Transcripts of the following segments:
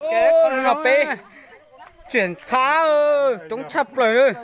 Kev no peb tseem ntxhab, coob tshaj plaws.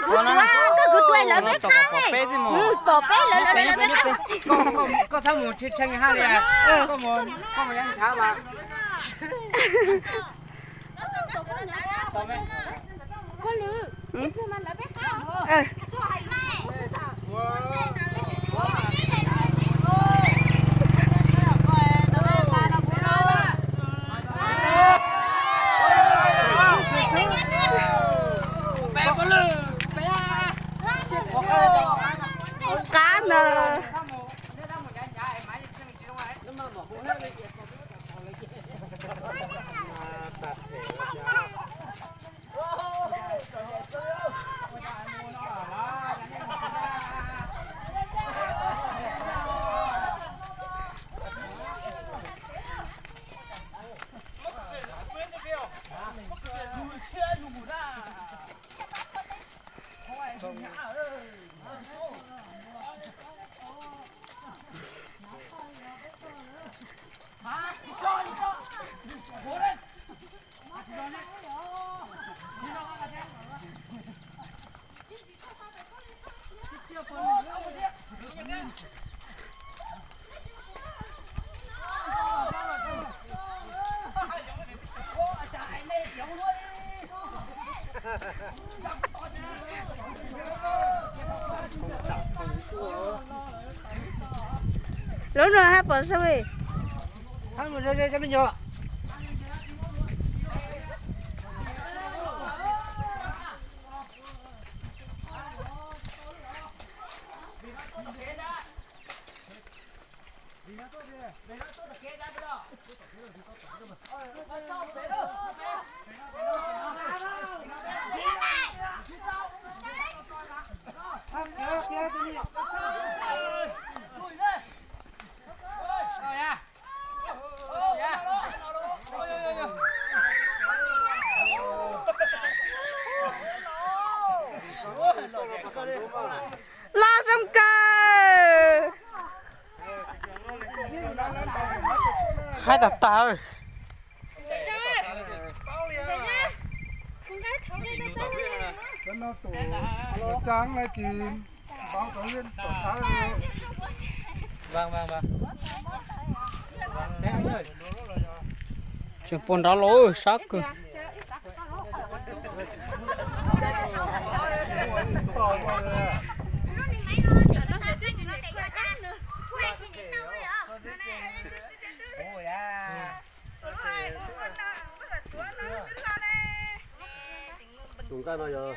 Pog Lwm, koj kuv tuaj, koj kuv tuaj lawv peb qab ne. Pom peb lawv, lawv peb. Koj txhob mus tshee tshee hab li, koj mus, koj mus yeej ntshav mas. Pog Lwm, lawv peb qab. Qab ntag. Lub no hab pom zoo. Loj zoo kawg. Haib tag tag. Tseem pua nrad los sab kawg. Tus nqaj no yog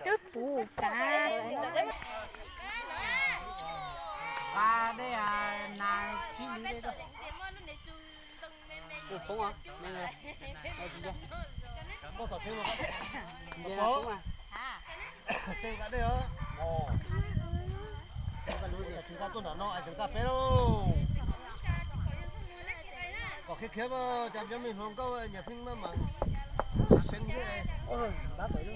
Twb puv tas. Kom khiav khiav mas cas cov me hluas nkauj nyiam pheej maj mam seev thiab.